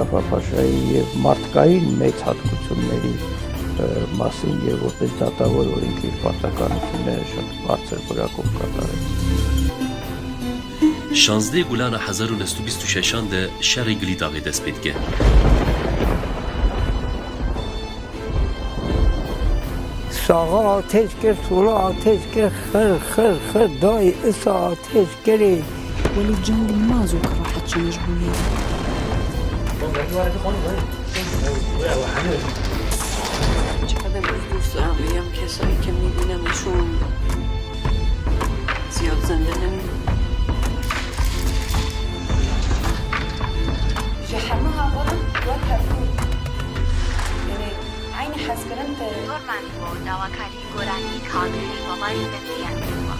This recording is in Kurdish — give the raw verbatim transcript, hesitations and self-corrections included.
Paşayê yê Martkayîn mêç hat kuçûn merî, e, masîn yê gotin tata wê û înkî partekan çûne şat parçe bira ku katare. Şazdeh Gulana hezar û neh sed û bîst û şeşan de şerê Gilîdagê dest pê dike. Saxa ateş kir, sola ateş kir, xir, xir, xir, dayê isa ateş kirê. Welî ceng nimaz û kirahet çênij bûyî. چقدر دوست دارم بگم کسایی که می‌بینمشون زیاد زنده نمی‌مونن. Ji hemû hevalin wek hevdû. Yanî eynî hezkirin te. Dorman bo dawakarî goranî kagirî babayî ve diyan kiriwa.